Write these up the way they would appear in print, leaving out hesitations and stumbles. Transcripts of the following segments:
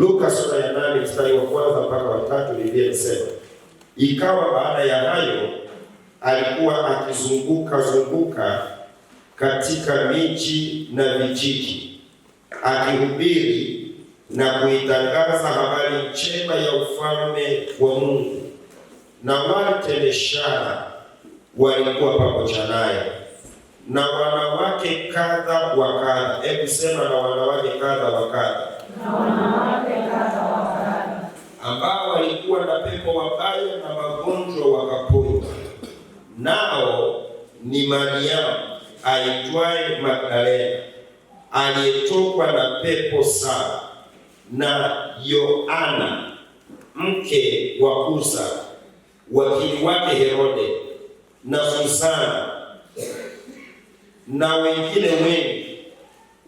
Luka sura ya 8 mstari wa kwanza mpaka wa 3, Biblia inasema, ikawa baada ya hayo alikuwa akizunguka zunguka katika miji na vijiji, akihubiri na kuitangaza habari njema ya ufalme wa Mungu, na wale teneshara walikuwa pamoja naye na wanawake kadha wa kadha. Hebu sema, na wanawake kadha wa kadha, Na wanawake kadha wa kadha ambao walikuwa na pepo wabaya na magonjwa wakaponywa. Nao ni Mariamu aitwaye Magdalena, aliyetokwa na pepo 7, na Yohana mke wa Kusa, wakili wake Herode, na Susana, na wengine wengi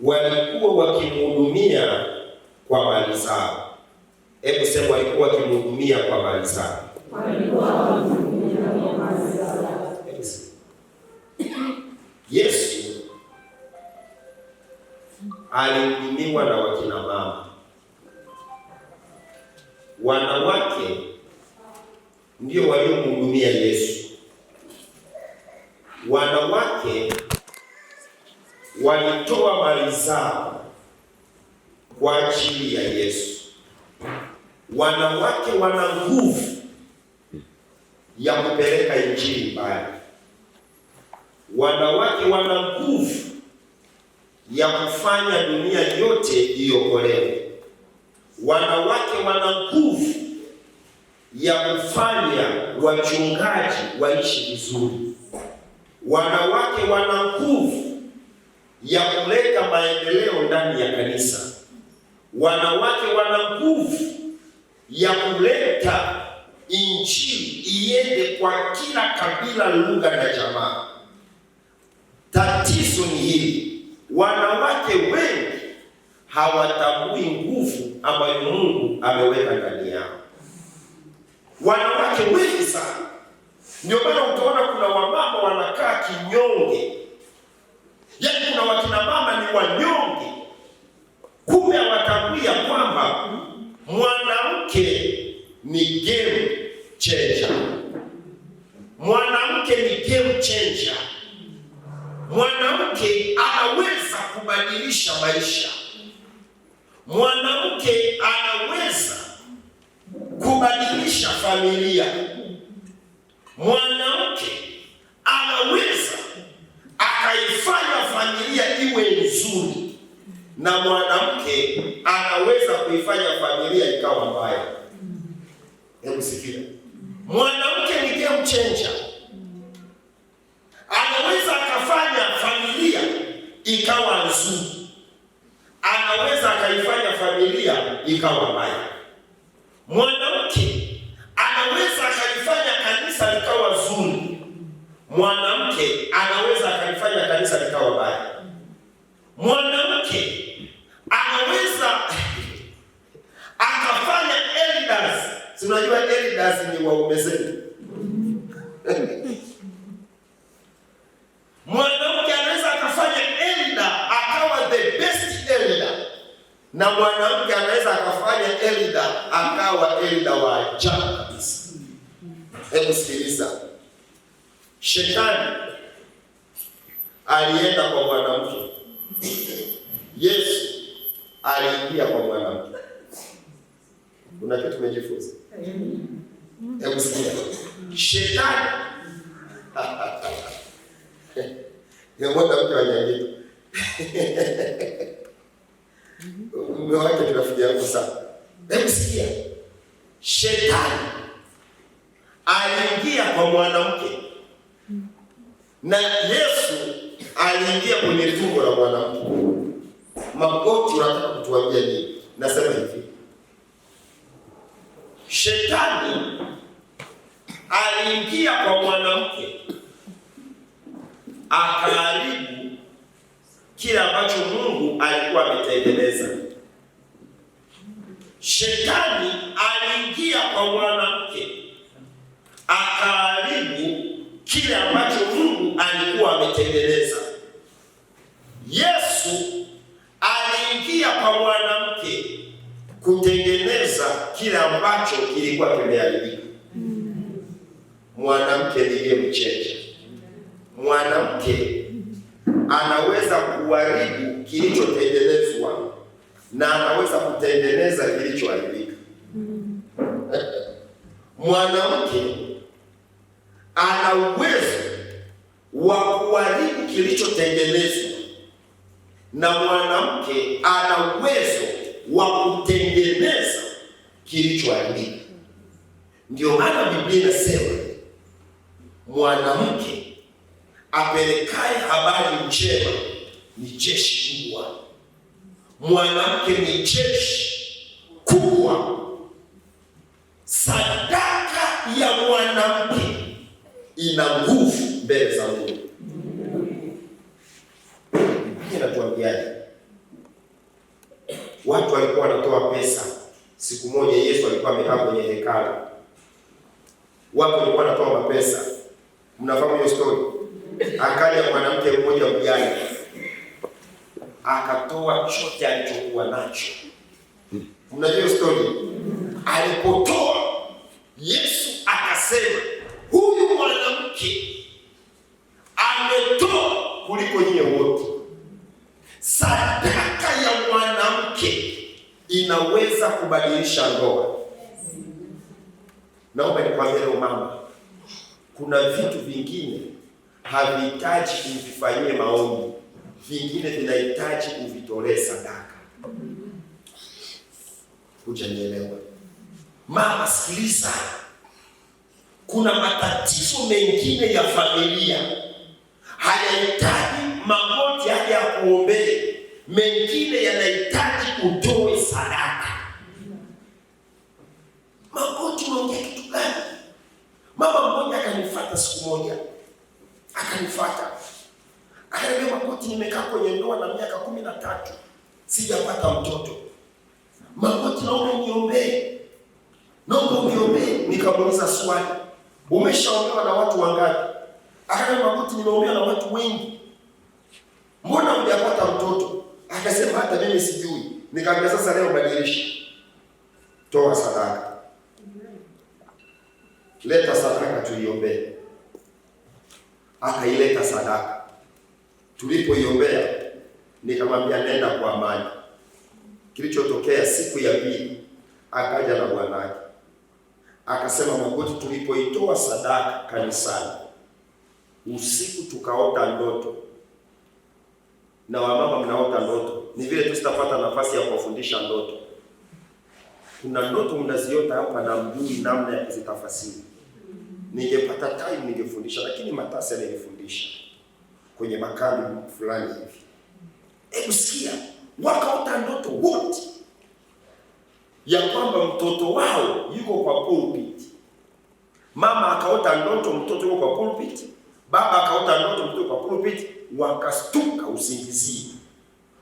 walikuwa wakimhudumia kwa mali zao. Hebu sema, walikuwa wakimhudumia kwa mali zao. Walikuwa wakimhudumia kwa mali zao. Hebu sema. Yesu alihudumiwa na wakina mama. Wanawake ndio waliomhudumia Yesu. Wanawake walitoa mali zao kwa ajili ya Yesu. Wanawake wana nguvu ya kupeleka injili mbali. Wanawake wana nguvu ya kufanya dunia yote iokolewe. Wanawake wana nguvu ya kufanya wachungaji waishi vizuri. Wanawake wana nguvu ya kuleta maendeleo ndani ya kanisa. Wanawake wana nguvu ya kuleta injili iende kwa kila kabila, lugha na jamaa. Tatizo ni hili, wanawake wengi hawatambui nguvu ambayo Mungu ameweka ndani yao. Wanawake wengi sana. Ndio maana utaona kuna wamama wanakaa kinyonge. Yaani kuna wakina mama ni wanyonge. Kumbe hawatambui ya kwamba mwanamke ni game changer. Mwanamke ni game changer. Mwanamke anaweza kubadilisha maisha. Mwanamke anaweza kubadilisha familia. Mwanamke anaweza akaifanya familia iwe nzuri, na mwanamke anaweza kuifanya familia ikawa mbaya. Hebu sikia, mwanamke ni game changer. Anaweza akafanya familia ikawa nzuri, anaweza akaifanya familia ikawa mbaya. Mwanamke anaweza akalifanya kanisa likawa zuri, mwanamke anaweza akalifanya kanisa likawa baya. Mwanamke anaweza akafanya elders. Si unajua elders ni waume zetu. Mwanamke anaweza akafanya elder akawa the best elder, na mwanamke anaweza akafanya elder akawa elder wa ajabu kabisa. Hebu sikiliza, Shetani alienda kwa mwanamke, Yesu aliingia kwa mwanamke. Kuna kitu tumejifunza. Hebu sikia, Shetani Nimeona mke wa Nyangito. Mume wake ni rafiki yangu sana. Hebu sikia, Shetani aliingia kwa mwanamke na Yesu aliingia kwenye tumbo la mwanamke. Magoti, unataka kutuambia nini? Nasema hivi, Shetani aliingia kwa mwanamke akaharibu kile ambacho Mungu alikuwa ametengeneza. Shetani aliingia kwa mwanamke akaharibu kile ambacho Mungu alikuwa ametengeneza. Yesu aliingia kwa mwanamke Kutengeneza kile ambacho kilikuwa kimeharibika. Mwanamke ni game changer. Mwanamke anaweza kuharibu kilichotengenezwa na anaweza kutengeneza kilichoharibika. Mwanamke ana uwezo wa kuharibu kilichotengenezwa na mwanamke ana uwezo wa kutengeneza kilichoharibika. Ndio maana Biblia inasema mwanamke apelekaye habari njema ni jeshi kubwa. Mwanamke ni jeshi kubwa. Sadaka ya mwanamke ina nguvu mbele za Mungu. Biblia inatuambiaje? Watu walikuwa wanatoa pesa. Siku moja Yesu alikuwa amekaa kwenye hekalu, watu walikuwa wanatoa mapesa. Mnafahamu hiyo story? Akaja mwanamke mmoja mjane, akatoa chote alichokuwa nacho. Mnajua hiyo story? Alipotoa, Yesu akasema huyu mwanamke ametoa kuliko nyie wote. Sadaka ya mwanamke inaweza kubadilisha ndoa. Naomba nikwambie leo mama, kuna vitu vingine havihitaji uvifanyie maombi, vingine vinahitaji uvitolee sadaka. Hujanielewa? Mama, sikiliza, kuna matatizo mengine ya familia hayahitaji magoti hadi ya kuombee, mengine yanahitaji utoe sadaka. Magoti, unaongea kitu gani? Mama mmoja akanifuata siku moja, akanifuata akaniambia, Magoti, nimekaa kwenye ndoa na miaka 13 sijapata mtoto. Magoti, naomba uniombee, naomba uniombee. Nikamuuliza swali, umeshaombewa na watu wangapi? Akaniambia, Magoti, nimeombewa na watu wengi, mbona hujapata mtoto? Akasema hata mimi sijui. Nikamwambia sasa leo badilisha, toa sadaka, leta sadaka tuiombee. Akaileta sadaka, tulipoiombea nikamwambia nenda kwa amani. Kilichotokea siku ya pili akaja na bwanake akasema, Magoti, tulipoitoa sadaka kanisani usiku tukaota ndoto. Na wamama mnaota ndoto, ni vile tu sitapata nafasi ya kuwafundisha ndoto. Kuna ndoto mnaziota hapa na mjui namna ya kuzitafasiri. Ningepata time ningefundisha, lakini Matasi alinifundisha kwenye makambi fulani hivi. Hebu sikia, wakaota ndoto wote ya kwamba mtoto wao yuko kwa pulpit. Mama akaota ndoto mtoto yuko kwa pulpit, baba akaota ndoto mtoto kwa pulpit, wakastuka usingizini.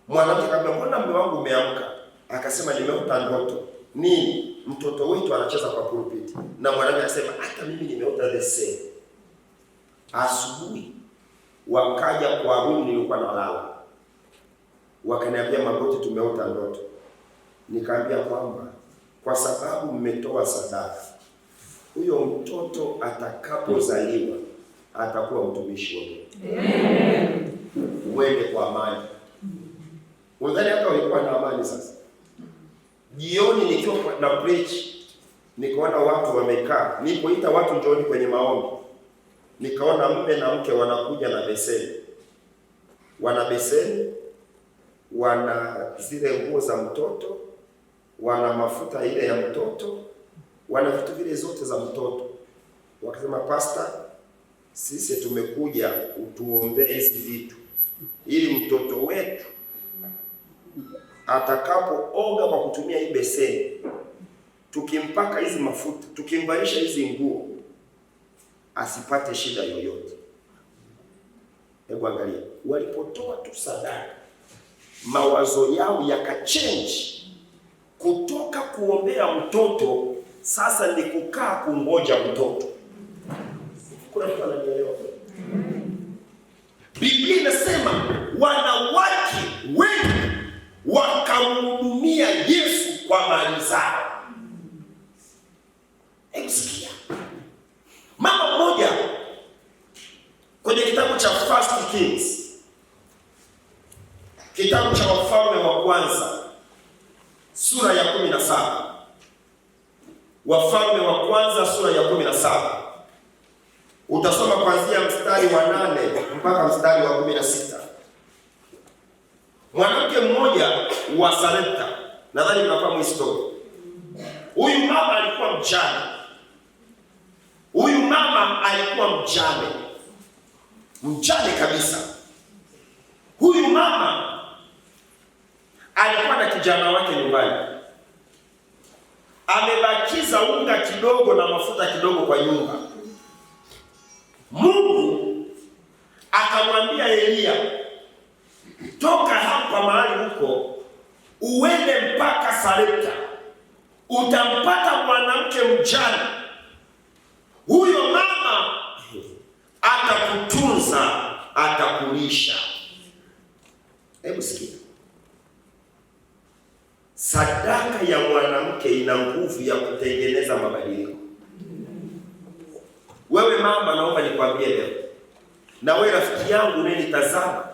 Mwanamke akamwambia, mbona mume wangu umeamka? Akasema nimeota ndoto. Nini? Mtoto wetu anacheza kwa pulpit. Na mwanamke akasema hata mimi nimeota the same. Asubuhi wakaja kwa room nilikuwa nalala, wakaniambia, Magoti, tumeota ndoto. Nikaambia kwamba kwa sababu mmetoa sadaka, huyo mtoto atakapozaliwa atakuwa mtumishi wa Mungu. Amen. Uende kwa amani. Unadhani hata walikuwa na amani? Sasa jioni nikiwa na preach, nikaona watu wamekaa, nilipoita watu njooni kwenye maombi, nikaona mume na mke wanakuja na beseni, wana beseni, wana zile nguo za mtoto, wana mafuta ile ya mtoto, wana vitu vile zote za mtoto. Wakasema, Pastor, sisi tumekuja utuombee hizi vitu ili mtoto wetu atakapooga kwa kutumia hii beseni, tukimpaka hizi mafuta, tukimvalisha hizi nguo, asipate shida yoyote. Hebu angalia, walipotoa tu sadaka, mawazo yao yakachange kutoka kuombea mtoto, sasa ni kukaa kungoja mtoto. Kuna mtu ananielewa? Biblia inasema wanawake wengi wakamhudumia Yesu kwa mali Kitabu cha Wafalme wa Kwanza sura ya 17. Wafalme wa Kwanza sura ya 17 utasoma kuanzia mstari wa 8 mpaka mstari wa 16. Mwanamke mmoja wa Sarepta, nadhani mnafahamu historia. Huyu mama alikuwa mjane. Huyu mama alikuwa mjane, mjane kabisa. Huyu mama alikuwa na kijana wake nyumbani, amebakiza unga kidogo na mafuta kidogo kwa nyumba. Mungu akamwambia Eliya, toka hapa mahali huko uende mpaka Sarepta, utampata mwanamke mjane. Huyo mama atakutunza, atakulisha. Hebu sikia, sadaka ya mwanamke ina nguvu ya kutengeneza mabadiliko. Wewe mama, naomba nikwambie leo, na wewe rafiki yangu unanitazama,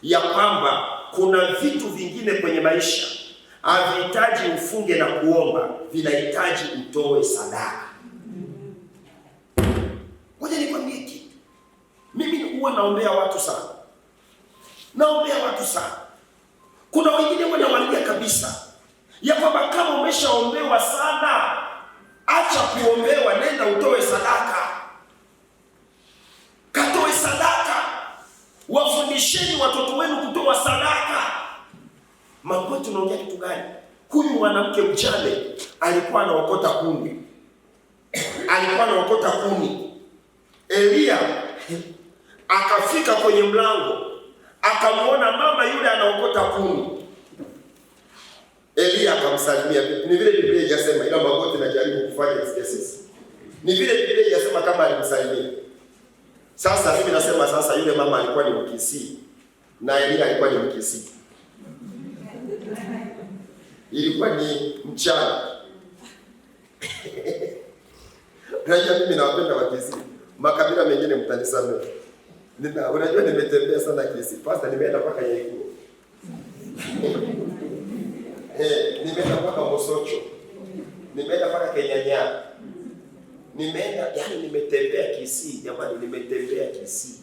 ya kwamba kuna vitu vingine kwenye maisha havihitaji ufunge na kuomba, vinahitaji utoe sadaka. Ngoja nikwambie kitu. Mimi huwa naombea watu sana, naombea watu sana. Kuna wengine huwa nawaambia kabisa ya kwamba kama umeshaombewa sana, acha kuombewa, nenda utoe sadaka, katoe sadaka. Wafundisheni watoto wenu kutoa sadaka. Magoti, unaongea kitu gani? Huyu mwanamke mjane alikuwa anaokota kuni, alikuwa anaokota kuni. Eliya akafika kwenye mlango, akamwona mama yule anaokota kuni. Eliya akamsalimia. Ni vile Biblia haijasema, ila Magoti najaribu kufanya sisi. Ni vile Biblia haijasema kama alimsalimia. Sasa mimi nasema sasa yule mama alikuwa ni Mkisii na Eliya alikuwa ni Mkisii. Ilikuwa ni mchana. Unajua mimi nawapenda Wakisii. Makabila mengine mtanisamehe. Unajua nimetembea sana Kisii. Pastor, nimeenda mpaka Nyaikuo. Nimeenda mpaka Mosocho. Nimeenda mpaka Kenyanya. Nimeenda, yani nimetembea Kisii, jamani, nimetembea Kisii.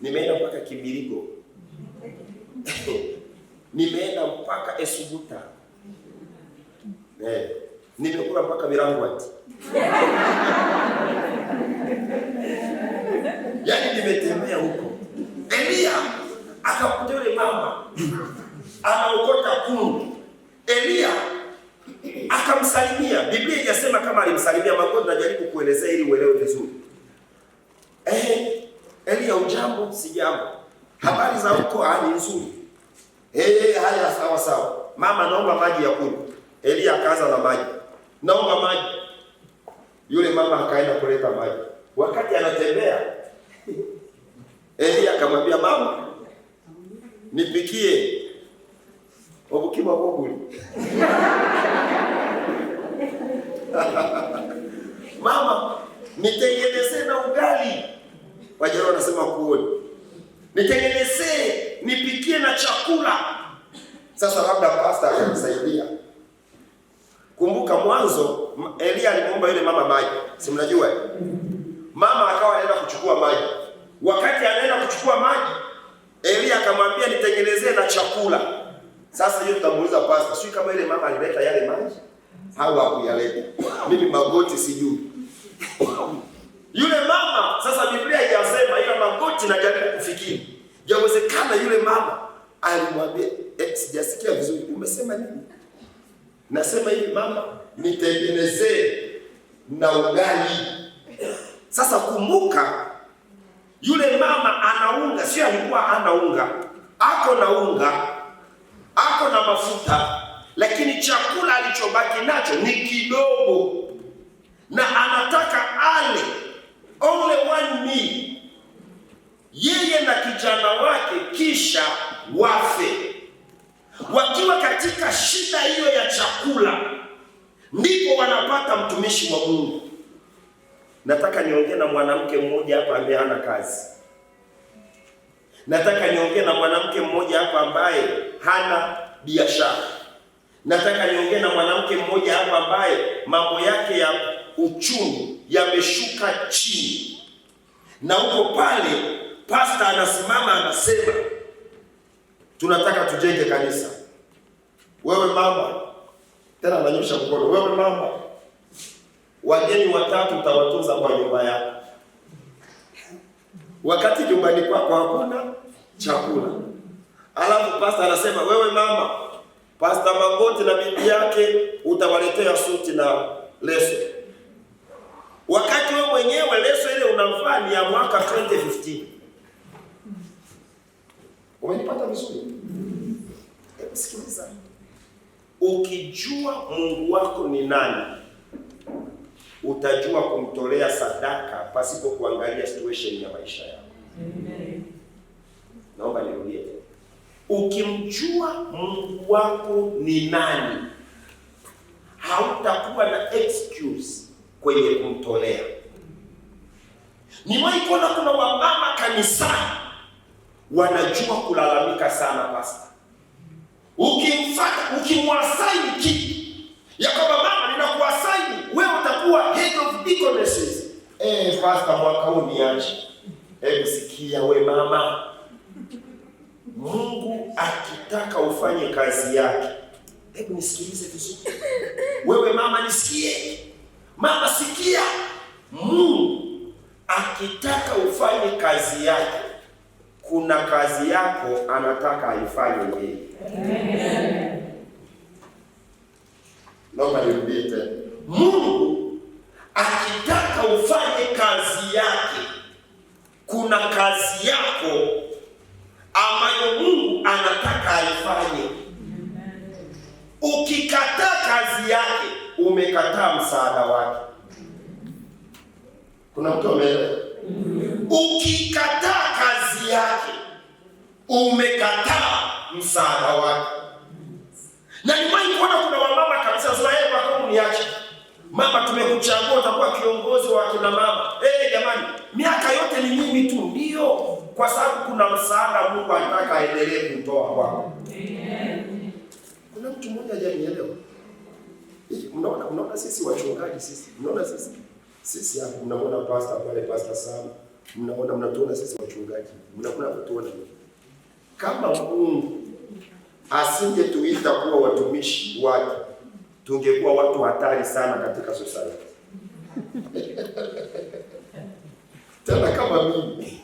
Nimeenda mpaka Kibirigo. Nimeenda mpaka Esuguta. Nimekula mpaka Mirangwati. Yaani nimetembea huko. Eliya akakuta yule mama anaokota kuni. Eliya akamsalimia. Biblia haijasema kama alimsalimia. Magoti najaribu kuelezea ili uelewe vizuri. Eliya, ujambo? Sijambo. Habari za huko? Ni nzuri. Haya, sawa sawa. Mama, naomba maji ya kunywa. Eliya akaanza na maji. Naomba maji. Yule mama akaenda kuleta maji. Wakati anatembea, Eliya akamwambia mama, nipikie obukima bobuli. Mama, nitengenezee na ugali. Wajaluo wanasema kuoni. Nitengenezee, nipikie na chakula. Sasa labda pastor akamsaidia. Kumbuka mwanzo Eliya alimuomba yule mama maji. Si mnajua? Mama akawa anaenda kuchukua maji. Wakati anaenda kuchukua maji, Eliya akamwambia nitengenezee na chakula. Sasa hiyo tutamuuliza pastor, sio kama ile mama alileta yale maji au hakuyaleta. Mimi Magoti sijui. Yule mama, sasa Biblia haijasema, ila Magoti najaribu kufikiri. Yawezekana yule mama alimwambia, sijasikia vizuri, umesema nini? Nasema hivi mama, nitengenezee na ugali. Sasa kumbuka yule mama ana unga, sio alikuwa ana unga. Ako na unga, ako na mafuta, lakini chakula alichobaki nacho ni kidogo. Na anataka ale only one meal, yeye na kijana wake, kisha wafe. Wakiwa katika shida hiyo ya chakula, ndipo wanapata mtumishi wa Mungu. Nataka niongee na mwanamke mmoja hapa ambaye hana kazi. Nataka niongee na mwanamke mmoja hapa ambaye hana biashara. Nataka niongee na mwanamke mmoja hapa ambaye mambo yake ya uchumi yameshuka chini, na huko pale pasta anasimama anasema, tunataka tujenge kanisa. Wewe mama, tena ananyosha mkono, wewe mama, wageni watatu utawatunza kwa nyumba yako, wakati nyumbani kwako hakuna chakula. Alafu pasta anasema, wewe mama, Pasta Magoti na bibi yake utawaletea suti na leso, wakati wewe mwenyewe leso ile unavaa ni ya mwaka 2015. Umenipata vizuri? Hebu sikiliza, ukijua Mungu wako ni nani, utajua kumtolea sadaka pasipo kuangalia situation ya maisha yako. Naomba nirudie tena. Ukimjua Mungu wako ni nani, hautakuwa na excuse kwenye kumtolea. Nimewahi kuona kuna wamama kanisani wanajua kulalamika sana, pasta. Ukimfuata, ukimwasaini kitu ya kwamba mama, ninakuasaini wewe utakuwa head of deaconesses. Pasta, mwaka huu niache. Hebu sikia we mama, Mungu akitaka ufanye kazi yake, hebu nisikilize vizuri. Wewe mama nisikie, mama sikia, Mungu akitaka ufanye kazi yake, kuna kazi yako anataka aifanye yeye. Naomba nirudie tena, Mungu akitaka ufanye kazi yake, kuna kazi yako ambayo Mungu anataka aifanye. Ukikataa kazi yake, umekataa msaada wake. Kuna mtu ameelewa? Ukikataa kazi yake, umekataa msaada wake. Na nimewahi kuona kuna wamama kabisa wanasema, "Eh, mwaka huu niache. Mama, tumekuchagua utakuwa kiongozi wa kina mama." Jamani, miaka yote ni mimi tu. Ndio, kwa sababu kuna msaada Mungu anataka aendelee kutoa kwako. Kuna mtu mmoja hajanielewa. Hivi mnaona sisi wachungaji sisi, mnaona sisi hapa, mnaona pastor pale, Pastor Sam, mnaona, mnatuona sisi wachungaji, mnaona kutuona hivi. Kama Mungu asingetuita kuwa watumishi wake, tungekuwa watu hatari sana katika society. Tena kama mimi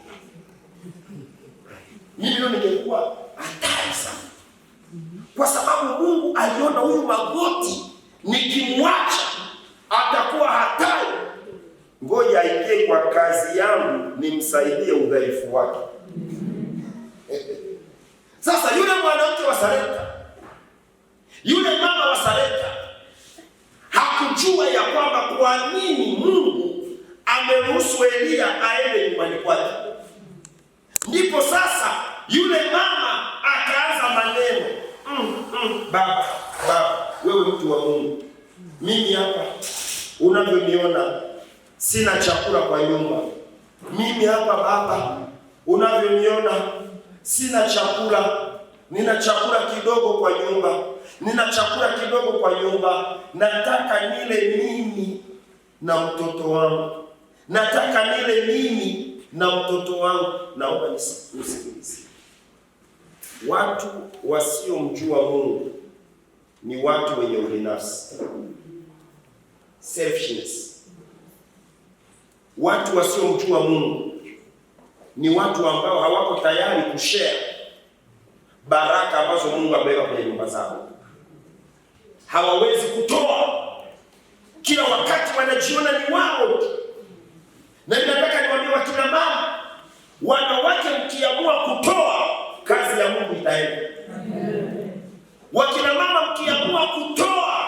ndio ningekuwa hatari sana, kwa sababu Mungu aliona huyu Magoti nikimwacha atakuwa hatari, ngoja aingie kwa kazi yangu nimsaidie udhaifu wake. Sasa yule mwanamke wa Sarepta, yule mama wa Sarepta hakujua ya kwamba kwa nini Mungu ameruhusu Eliya aende nyumbani kwake. Ndipo sasa yule mama akaanza maneno, Baba, baba, wewe mtu wa Mungu, mimi hapa unavyoniona sina chakula kwa nyumba. Mimi hapa baba, unavyoniona sina chakula, nina chakula kidogo kwa nyumba, nina chakula kidogo kwa nyumba, nataka nile mimi na mtoto wangu, nataka nile mimi na mtoto wangu. Naomba nisikilize. Watu wasiomjua Mungu ni watu wenye ubinafsi, selfishness. Watu wasiomjua Mungu ni watu ambao hawako tayari kushare baraka ambazo Mungu ameweka kwenye nyumba zao. Hawawezi kutoa, kila wakati wanajiona ni wao tu. Na ninataka niwaambie wakina mama, wanawake, mkiamua kutoa, kazi ya Mungu itaenda. Wakina mama, mkiamua kutoa,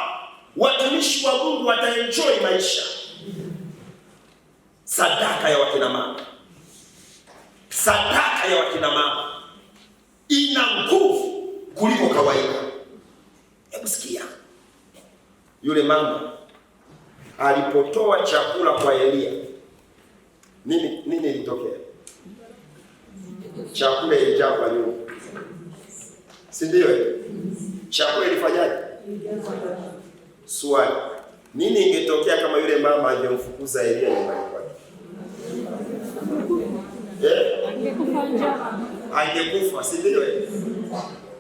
watumishi wa Mungu wataenjoy maisha. Sadaka ya wakina mama, sadaka ya wakina mama ina nguvu kuliko kawaida. Hebu sikia, yule mama alipotoa chakula kwa Eliya, nini ilitokea? Chakula ilijaa kwa nyumba, si ndio? Chakula ilifanyaje? Swali, nini ingetokea kama yule mama angemfukuza Elia nyumbani kwake? Angekufa njaa. Angekufa, si ndio?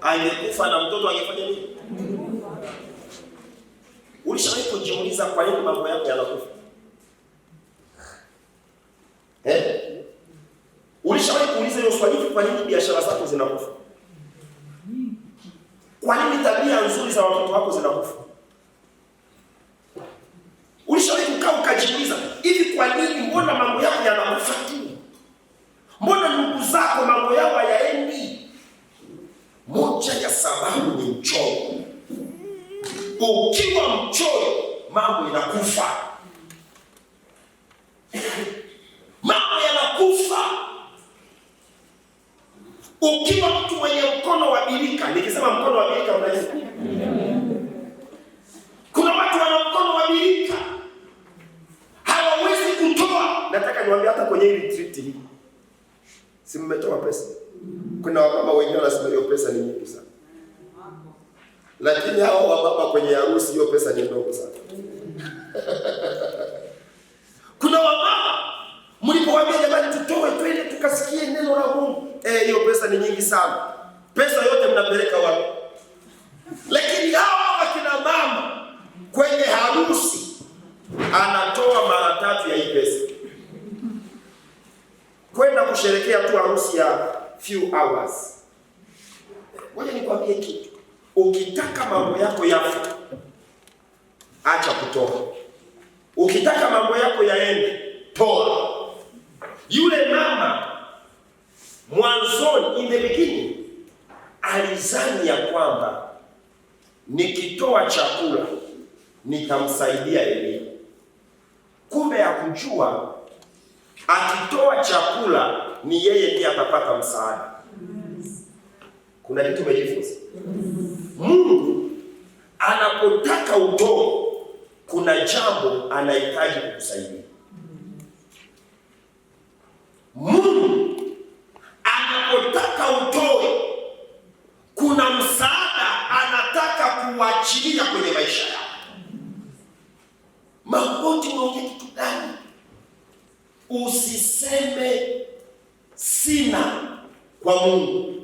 Angekufa na mtoto angefanya nini? Ulishawahi kujiuliza kwa nini mambo yako yanakufa? Ulishawahi kuuliza hiyo swali, kwa nini biashara zako zinakufa? Kwa nini tabia nzuri za watoto wako zinakufa? Ulishawahi kukaa ukajiuliza, hivi kwa nini, mbona mambo yako yanakufa tu? Mbona ndugu zako mambo yao hayaendi? Moja ya sababu ni mchoyo. Ukiwa mchoyo, mambo inakufa. Mambo yanakufa. Ukiwa mtu mwenye mkono wa birika, nikisema mkono wa birika mnajua? Kuna watu wana mkono wa birika, hawawezi kutoa. Nataka niwaambie hata kwenye hii retreat hii, si mmetoa pesa? Kuna wababa wengine wanasema hiyo pesa ni nyingi sana, lakini hao wababa kwenye harusi hiyo pesa ni ndogo sana. Kuna wamama mlipowaambia jamani, tutoe twende tukasikie neno la Mungu, hiyo pesa ni nyingi sana. Pesa yote mnapeleka wapi? Lakini hawa wakina mama kwenye harusi anatoa mara tatu ya hii pesa kwenda kusherekea tu harusi ya few hours. Ngoja nikwambie kitu, ukitaka mambo yako yafe, acha kutoa. Ukitaka mambo yako yaende, toa. Yule mama mwanzoni, in the beginning, alizani ya kwamba nikitoa chakula nitamsaidia Elia. Kumbe hakujua akitoa chakula ni yeye ndiye atapata msaada. Kuna kitu umejifunza? Mungu anapotaka utoe, kuna jambo anahitaji kukusaidia. Mungu anapotaka utoe, kuna msaada anataka kuachilia kwenye maisha yako. Magoti, unaongea kitu gani? Usiseme sina kwa Mungu.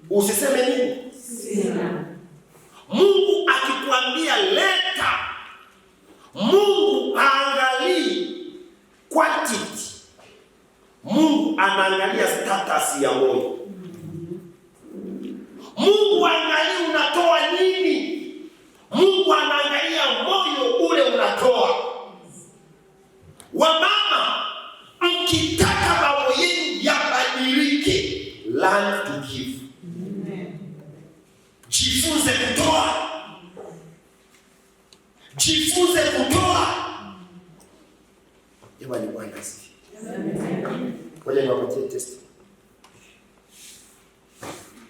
Usiseme nini? Sina. Mungu akikwambia leta, Mungu haangalii quantity. Mungu anaangalia status ya moyo. Mungu haangalii unatoa nini. Mungu anaangalia moyo ule unatoa. Wamama, mkitaka mambo yenu yabadilike, learn to give. Jifunze kutoa. Jifunze kutoa. Jamani, Bwana asifiwe. Ngoja niwapatie test.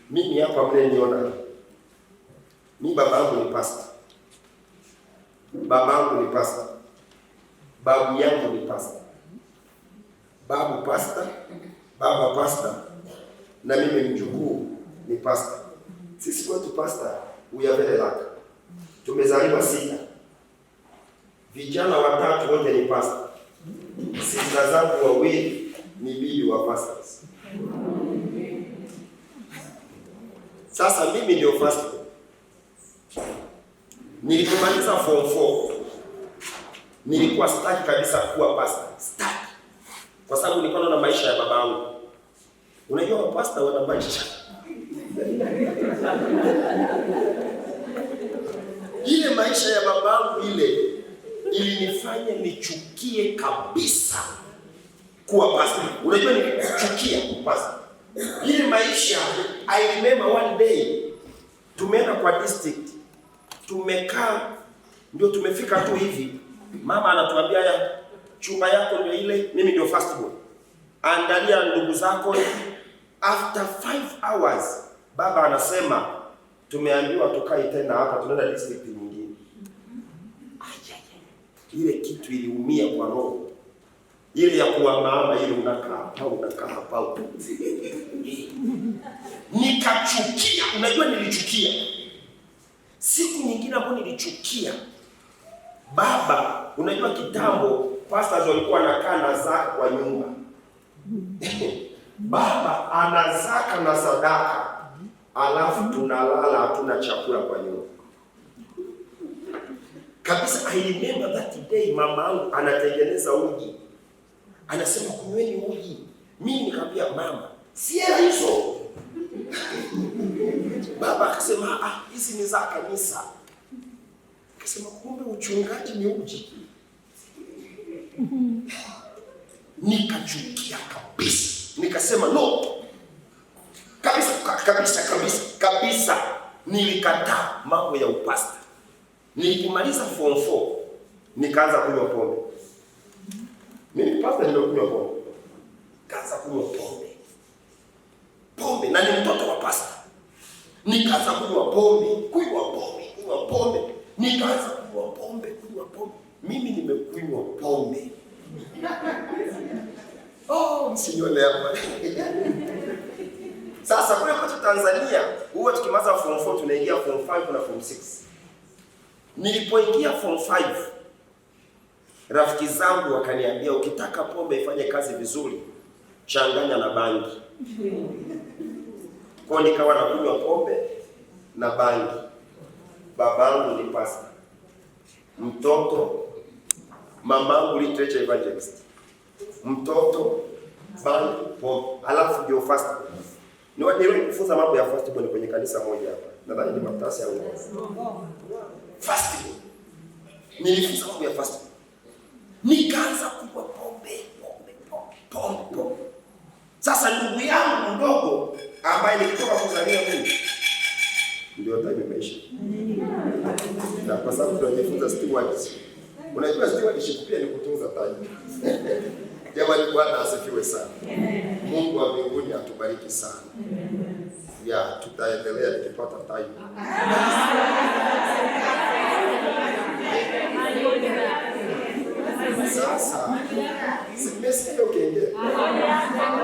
Mimi hapa mnaniona. Mimi babangu ni pastor. Babangu ni pastor. Babu yangu ni pastor. Babu pastor, baba pastor, na mimi mjukuu ni pastor. Sisi kwetu pastor, we are very lucky. Tumezaliwa 6. Vijana watatu wote ni pastor. Sista zangu wawili ni bibi wa pastors. Sasa mimi ndio first. Nilipomaliza form 4, nilikuwa sitaki kabisa kuwa pastor. Sitaki. Kwa sababu nilikuwa naona maisha ya babangu. Unajua mapasta wana maisha. Ile maisha ya babangu ile ilinifanya nichukie kabisa kuwa pastor. Unajua nilichukia pastor. Ile maisha, I remember one day tumeenda kwa district, tumekaa ndio tumefika tu hivi, mama anatuambia haya, chumba yako ndio ile, mimi ndio first born, angalia ndugu zako. After 5 hours baba anasema tumeambiwa tukae tena hapa, tunaenda district nyingine. Ile kitu iliumia kwa roho. Ile ya kuwa mama ile, unakaa hapa, unakaa hapa. Nikachukia. Unajua nilichukia. Siku nyingine ambayo nilichukia baba, unajua kitambo pastors walikuwa wanakaa na zaka kwa nyumba. Baba ana zaka na sadaka, alafu tunalala hatuna chakula kwa nyumba kabisa. I remember that day, mama yangu anatengeneza uji, anasema kunyweni uji. Mimi nikamwambia mama, si hela hizo. Baba akasema ah, hizi ni za kanisa. Akasema kumbe uchungaji ni uji. Nikachukia kabisa, nikasema no kabisa kabisa kabisa kabisa. Nilikataa mambo ya upasta. Nilipomaliza form 4 nikaanza kunywa pombe. Mimi pasta nimekunywa pombe, kaanza kunywa pombe pombe, na ni mtoto wa pasta. Nikaanza kunywa pombe, kunywa pombe, kunywa pombe, nikaanza kunywa pombe, kunywa pombe. Mimi nimekunywa pombe. Oh, msinyole hapa. Sasa kule kwetu Tanzania huwa tukimaliza form 4 tunaingia form 5 na form 6. Nilipoingia form 5, rafiki zangu wakaniambia ukitaka pombe ifanye kazi vizuri, changanya na bangi. Kwa nikawa nakunywa pombe na bangi. Babangu ni pastor, mtoto, mamangu literature evangelist, mtoto, bangi, pombe, alafu ndio first. Niliwahi kufunza mambo ya first born kwenye kanisa moja hapa, nadhani ni Matasi au first born. Nilifunza mambo ya first born, nikaanza kunywa pombe pombe pombe pombe pombe. Sasa ndugu yangu mdogo ambaye nikitoka kuzaliwa mimi ndio time imeisha, na kwa sababu tunajifunza stewardship. Unajua stewardship pia ni kutunza time. Jamani, Bwana asifiwe sana. Mungu wa mbinguni atubariki sana. Ya, tutaendelea nikipata time. Sasa simesikia ukiingia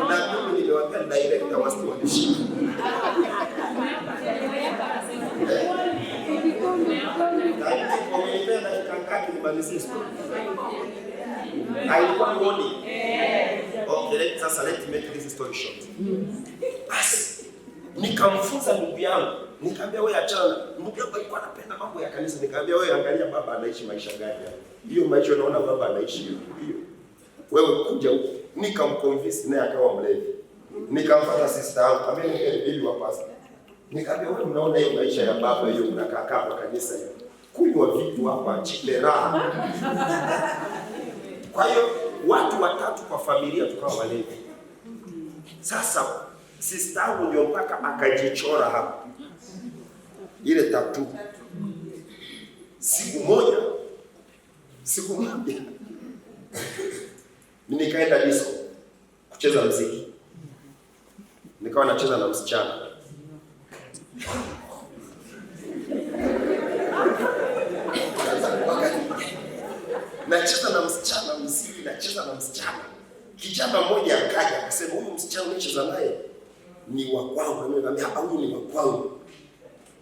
na mimi niliwaambia director wa stewardship. Umenipea dakika ngapi nimalizie story? Haikuwa warning. Okay, sasa let me make this story short. Basi nikamfunza ndugu yangu, nikamwambia wewe achana. Ndugu yangu alikuwa anapenda mambo ya kanisa, nikamwambia wewe angalia baba anaishi maisha gani hapa. Hiyo maisha unaona baba anaishi hiyo. Hiyo. Wewe kuja huku. Nikamconvince naye akawa mlevi. Nikamfuata sister yangu, ambaye ni bibi wa pastor. Nikamwambia wewe unaona hiyo maisha ya baba hiyo, unakaa kaa kwa kanisa hiyo. Kunywa vitu hapa chipe raha. Kwa hiyo watu watatu kwa familia tukawa walevi. Sasa sister yangu ndio mpaka akajichora hapa ile tattoo. Siku moja nikaenda disco kucheza mziki, nikawa nacheza na msichana. Wakati nacheza na msichana mziki, nacheza na msichana, kijana mmoja akaja akasema, huyu msichana unacheza naye ni wa kwangu. Na mimi nikamwambia huyu ni wa kwangu.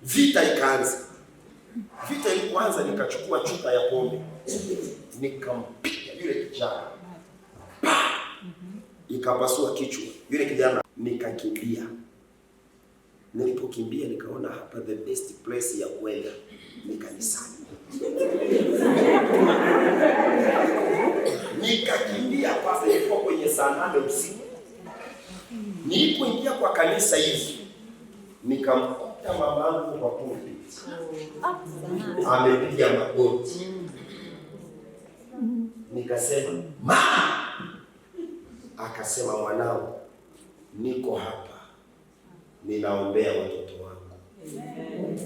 Vita ikaanza. Vita ilipoanza, nikachukua chupa ya pombe nikampiga yule kijana, pa! Ikapasua kichwa yule kijana, nikakimbia. Nilipokimbia nikaona hapa the best place ya kwenda ni kanisani. Nikakimbia pasa, ilikuwa kwenye saa 8 usiku. Nilipoingia kwa kanisa hivi, nikamkuta mamangu kwa pulpit amepiga magoti. Nikasema mama, akasema mwanangu, niko hapa ninaombea watoto wangu.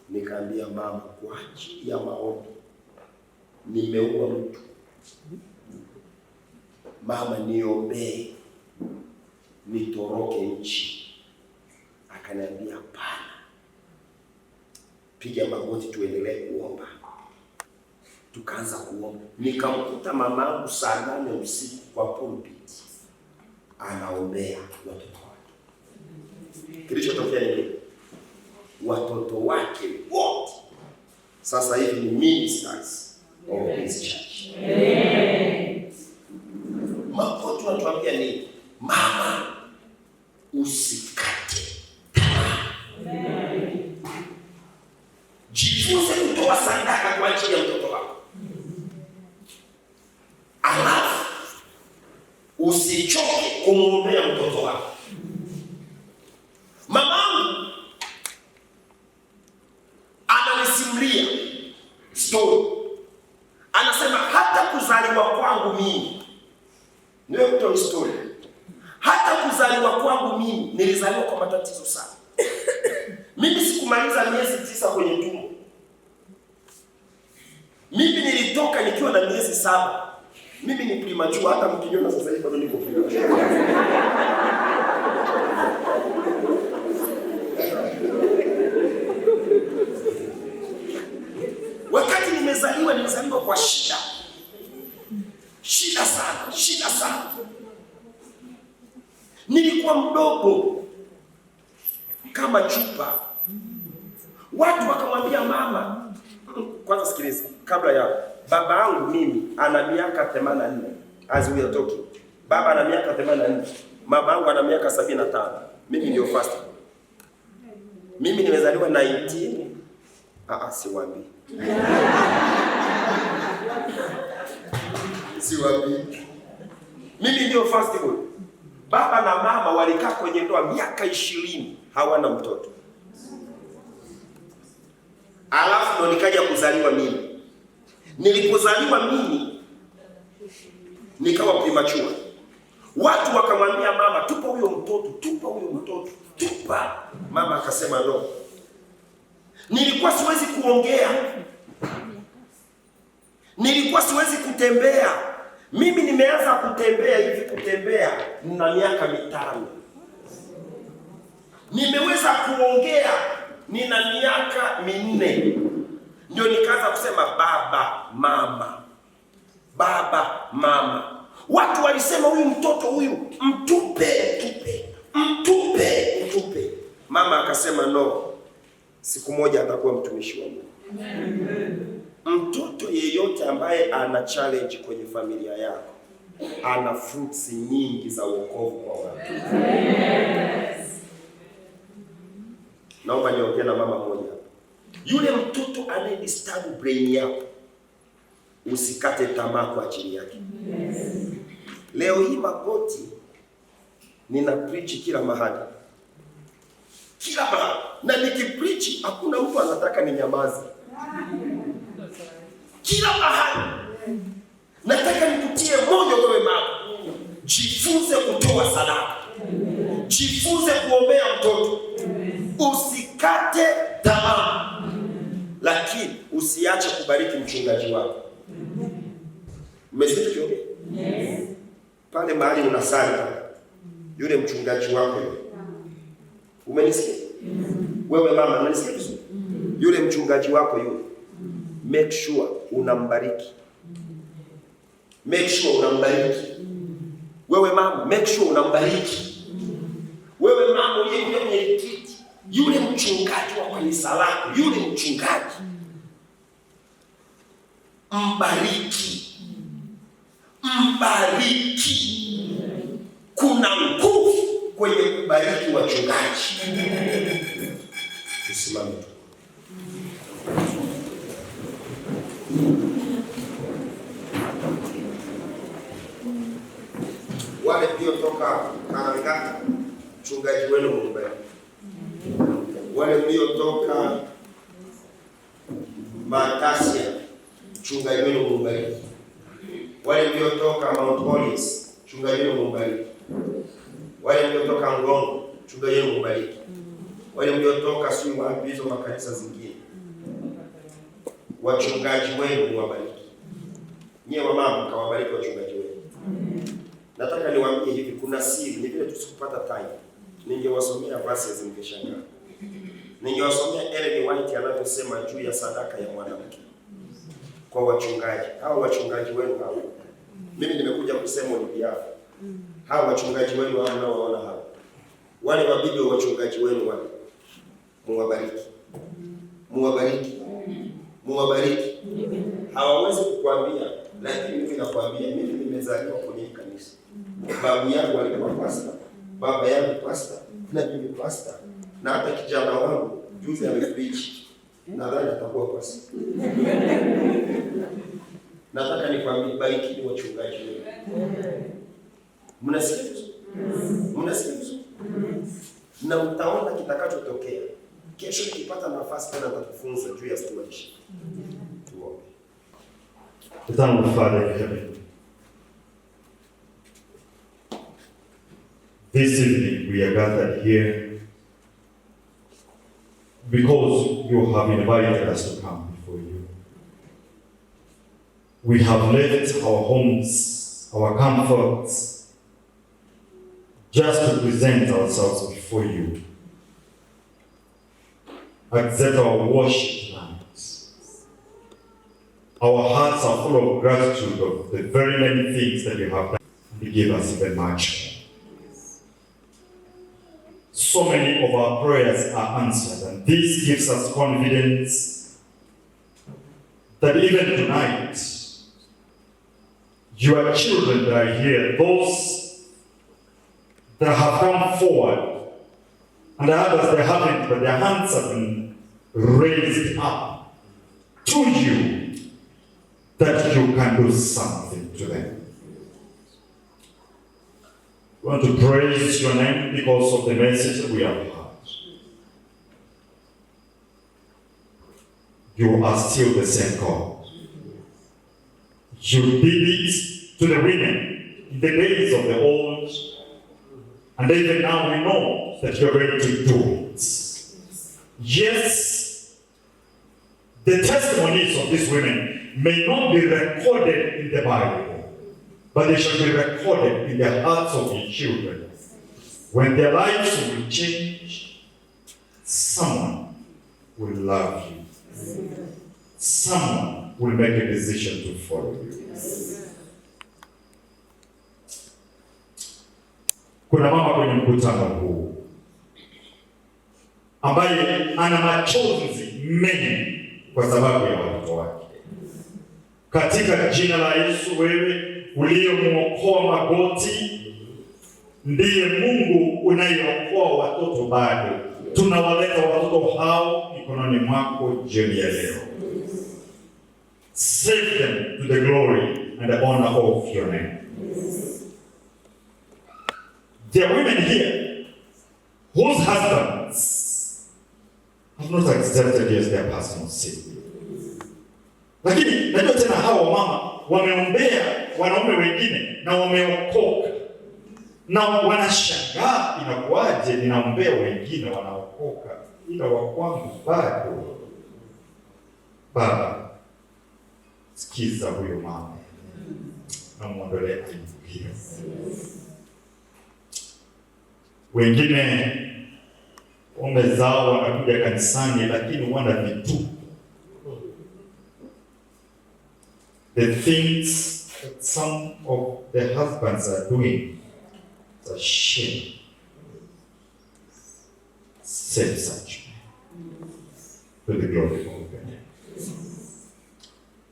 Nikaambia mama, kwa ajili ya maombi nimeua mtu, mama niombee nitoroke nchi. Akaniambia hapana, piga magoti tuendelee kuomba. Tukaanza kuomba, nikamkuta mamangu saa 8 usiku kwa pulpit anaombea watoto wake. Kilichotokea ni nini? Watoto wake wote sasa hivi ni ministers of this church. Makoto anatuambia nini? Mama, usikate tamaa. Jifunze kutoa sadaka kwa ajili ya mtoto wako. Alafu usichoke kumwombea mtoto wako. Mamangu ananisimulia story. Anasema hata kuzaliwa kwangu mimi, niwe mtu story. Hata kuzaliwa kwangu mimi nilizaliwa kwa matatizo sana. Mimi sikumaliza miezi 9 kwenye tumbo. Mimi nilitoka nikiwa na miezi 7. Mimi ni premature, hata mkiniona sasa hivi bado niko premature. Wakati nimezaliwa, nilizaliwa kwa shida. Shida sana, shida sana. Nilikuwa mdogo kama chupa. Watu wakamwambia mama, kwanza sikiliza, kabla ya baba yangu mimi ana miaka 84 as we are talking. Baba ana miaka 84, mama yangu ana miaka 75. Mimi ndio first. Mimi nimezaliwa 19. Siwaambii. Siwaambii. Mimi ndio first born. Baba na mama walikaa kwenye ndoa miaka 20 hawana mtoto. Alafu ndo nikaja kuzaliwa mimi. Nilipozaliwa mimi nikawa premature. Watu wakamwambia mama, tupa huyo mtoto, tupa huyo mtoto, tupa. Mama akasema no. Nilikuwa siwezi kuongea. Nilikuwa siwezi kutembea. Mimi nimeanza kutembea hivi kutembea na miaka 5. Nimeweza kuongea nina miaka 4. Ndio nikaanza kusema baba, mama. Baba, mama. Watu walisema huyu mtoto huyu mtupe, mtupe. Mtupe, mtupe. Mama akasema no. Siku moja atakuwa mtumishi wa Mungu. Mtoto yeyote ambaye ana challenge kwenye familia yako ana fruits nyingi za wokovu kwa watu. Yes. Naomba niongee na mama mmoja. Yule mtoto anayedisturb brain yako, usikate tamaa kwa ajili yake. Yes. Leo hii Magoti nina preach kila mahali. Kila mahali. Na nikipreach hakuna mtu anataka ninyamaze. Kila mahali. Nataka nikutie moyo wewe mama. Jifunze kutoa sadaka. Jifunze kuombea mtoto. Usikate tamaa. Lakini usiache kubariki mchungaji wako. Umesikia tukiongea? Yes. Pale mahali unasali pale, yule mchungaji wako yule. Umenisikia? Wewe mama unanisikia vizuri? Yule mchungaji wako yule, make sure unambariki. Make sure unambariki. Wewe mama, make sure unambariki. Wewe mama uliyekuja kwenye retreat, yule mchungaji wa kanisa lako, yule mchungaji mbariki. Mbariki. Kuna nguvu kwenye kubariki wachungaji. Tusimame tu. Wale mliotoka Karangata, mchungaji wenu mumbariki. Wale mliotoka Matasia, mchungaji wenu mumbariki. Wale mliotoka Mount Hollis, mchungaji wenu mumbariki. Wale mliotoka Ngongo, mchungaji wenu mumbariki. Wale mliotoka sio wapi hizo makanisa zingine, wachungaji wenu muwabariki. Nyie wamama mkawabariki wachungaji wenu. Nataka niwaambie hivi, kuna siri, ni vile tusikupata time. Ningewasomea verses ningeshangaa. Ningewasomea Ellen White anavyosema juu ya sadaka ya mwanamke. Kwa wachungaji, hawa wachungaji wenu hawa, mimi nimekuja kusema on behalf. Hawa wachungaji wenu hawa mnaowaona hawa, wale wabibi wa wachungaji wenu wale, muwabariki, muwabariki, muwabariki. Hawawezi kukwambia, lakini mimi nakwambia, mimi nimezaliwa kwenye hii kanisa. Babu yangu alikuwa pastor, baba yangu pastor, na mimi pastor, na hata kijana wangu juzi amepreach, nadhani atakuwa pastor. Nataka nikwambie, barikini wachungaji wenu. Mnasikia vizuri? Mnasikia vizuri? Na mtaona kitakachotokea kesho. Nikipata nafasi tena nitakufunza juu ya stewardship. Tuombe. Eternal Father in heaven, this evening we are gathered here because you have invited us to come before you. We have left our homes, our comforts, just to present ourselves before you. Accept our worship tonight. Our hearts are full of gratitude of the very many things that you have done. You give us even much more. So many of our prayers are answered, and this gives us confidence that even tonight, your children that are here, those that have come forward, and the others they haven't, but their hands have been raised up to you, that you can do something to them. We want to praise your name because of the message that we have heard. You are still the same God. You did it to the women in the days of the old, and even now we know that you are going to do it. Yes, the testimonies of these women may not be recorded in the Bible, but they shall be recorded in the hearts of your children. When their lives will change, someone will love you. Someone will make a decision to follow you. Kuna mama kwenye mkutano huu ambaye ana machozi mengi kwa sababu ya watoto wake. Katika jina la Yesu, wewe uliyemwokoa Magoti, ndiye Mungu unayeokoa watoto bado. Tunawaleta watoto hao mikononi mwako jioni ya leo. Save them to the glory and the honor of your name. There are women here whose husbands have not accepted you as their personal savior. Lakini najua tena hawa mama wameombea wanaume wengine na wameokoka, na wanashangaa inakuwaje ninaombea wengine wanaokoka ila wa kwangu bado. Baba, sikiza huyo mama na muondolee aibu hiyo. Wengine waume zao wanakuja kanisani lakini wana vituko. The things that some of the husbands are doing is a shame. Save such men to the glory of God.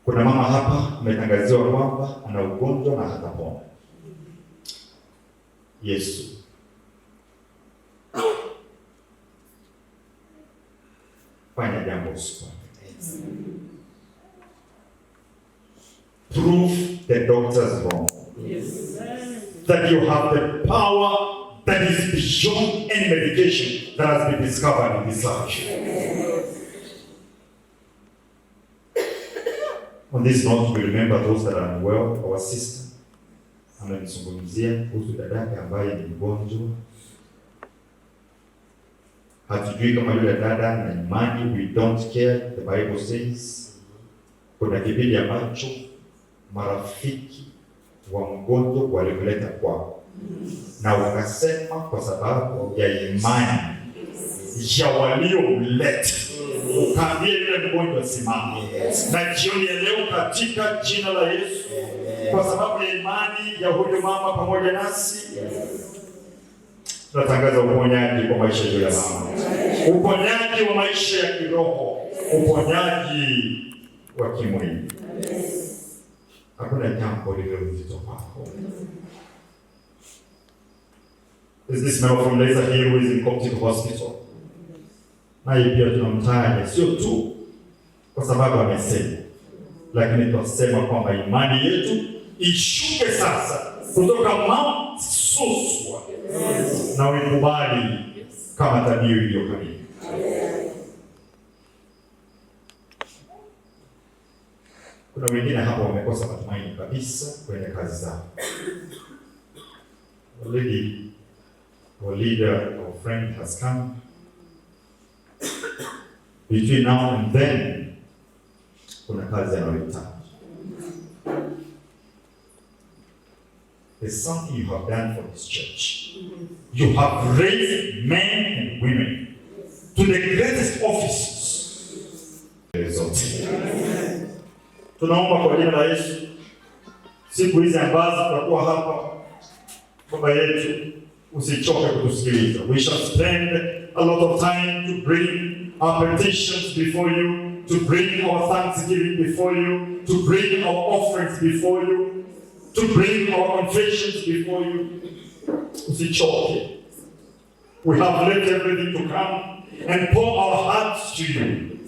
Kuna mama hapa ametangaziwa kwamba ana ugonjwa na hatapona. Yesu, fanya jambo usiku. Prove the doctors wrong. That you have the power that is beyond any medication that has been discovered in this life. On this note, we remember those that are unwell. Our sister amemzungumzia kuhusu dadake ambaye ni mgonjwa. Hatujui kama yule dada na imani, we don't care, the Bible says. Kuna kipindi ambacho marafiki wa mgonjwa walimleta kwako na wakasema kwa sababu ya imani ya waliomleta, ukaambie yule mgonjwa simama. Yes. Na jioni ya leo katika jina la Yesu, kwa sababu ya imani ya huyu mama pamoja nasi, tunatangaza uponyaji kwa maisha ya mama, uponyaji wa maisha ya kiroho, uponyaji wa kimwili. Hakuna jambo lililo zito kwako. Is this man from Laser here who is in Coptic Hospital? Naye pia tunamtaja sio tu kwa sababu amesema, lakini tunasema kwamba imani yetu ishuke sasa kutoka Mount Suswa na uikubali kama dhabihu iliyo kamili. Kuna wengine hapa wamekosa matumaini kabisa kwenye kazi zao. Our lady, our leader, our friend has come. Between now and then, kuna kazi anayohitaji. There's something you have done for this church. You have raised men and women to the greatest offices. Zote. Tunaomba kwa jina la Yesu, siku hizi ambazo tutakuwa hapa, Baba yetu, usichoke kutusikiliza. We shall spend a lot of time to bring our petitions before you, to bring our thanksgiving before you, to bring our offerings before you, to bring our confessions before you. Usichoke. We have left everything to come and pour our hearts to you.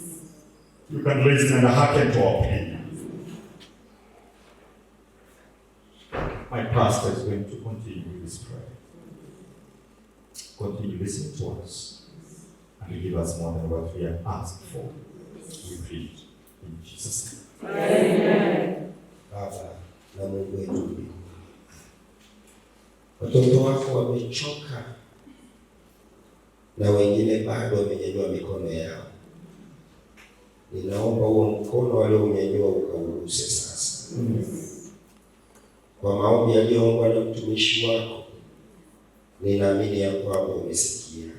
You can listen and hearken to our plea. My pastor is going to continue with this prayer. Continue listening to us and give us more than what we have asked for. We pray in Jesus' name. Baba na Mungu wetu mbinguni, watoto wako wamechoka na wengine bado wamenyanyua mikono yao. Ninaomba huo mkono waliounyanyua ukauguse sasa, kwa maombi yaliyoombwa na mtumishi wako, ninaamini ya kwamba umesikia.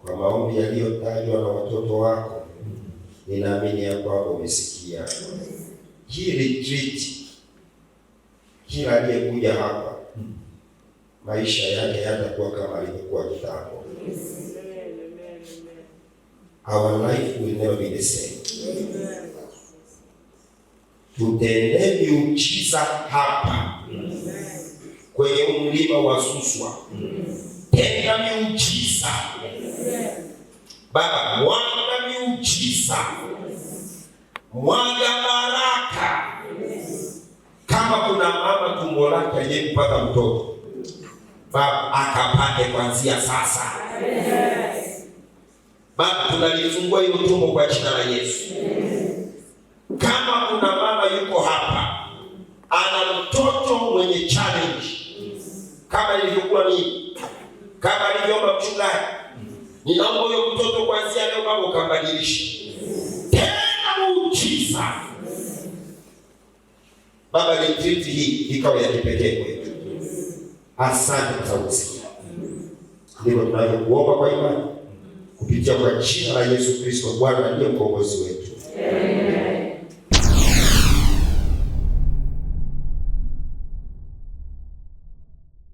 Kwa maombi yaliyotajwa na watoto wako, ninaamini ya kwamba umesikia. Hii retreat, kila aliyekuja hapa maisha yake hayatakuwa kama alivyokuwa kitambo. Our life will never be the same. Tutende miujiza hapa kwenye mlima wa Suswa. Tenda miujiza Baba, mwaga miujiza, mwaga baraka. Kama kuna mama tumbo lake aliyempata mtoto, Baba akapate kuanzia sasa. Baba, tunalifungua hiyo tumbo kwa jina la Yesu. Kama kuna mama yuko hapa ana mtoto mwenye challenge kama nilivyokuwa mimi, kama alivyoomba mchungaji, ninaomba huyo mtoto kuanzia leo Baba ukambadilishe tena muujiza. Baba, retreat hii ikawa ya kipekee kwetu. Asante kwa sababu usikia. Ndivyo tunavyokuomba kwa imani kupitia kwa jina la Yesu Kristo Bwana ndiye mkombozi wetu. Amen.